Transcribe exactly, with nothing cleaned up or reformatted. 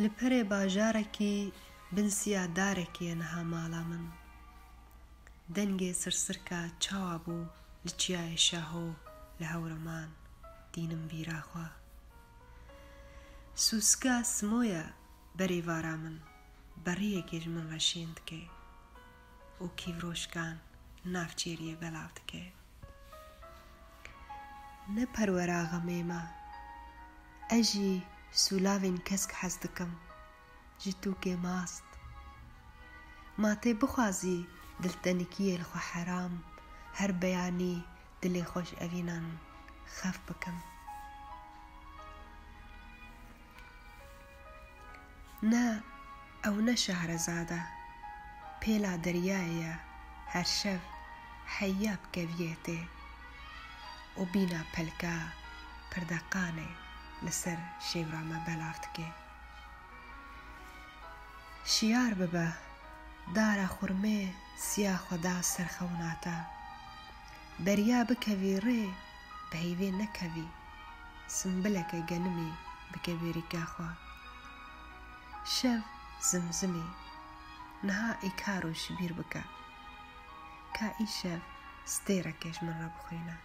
Li perê bajarekî bin siya darekî ye niha mala min. Dengê sirsirka çawa bû li çiyayê Şaho li Hewreman dînim vîra xwe. Sûska simoya berî vara min beriyekê ji min re şên dike û kîvroşkan nav çêriyê belav dike. Ne perwera xemê me. Ez jî sûlavên kesk hez dikim. Ji tûkê mast. Ma tê bixwazî diltenikiyê li xwe heram, her beyanî dilê xwe ji evînan xef bikim. Ne, ew ne Şehrezad e. Pêla deryayê ye, her şev heya bi keviyê tê û bîna pelka pirdeqanê li ser şêwra me belav dike. Şiyar bibe, dara xurmê siya xwe da ser xewna te. Beriya bikevî rê, bi heyvê nekevî, simbileke genimî bike bêrîka xwe. Şev zimzimî, niha îkaro ji bîr bike. Ka îşev stêreke ji min re bixwîne.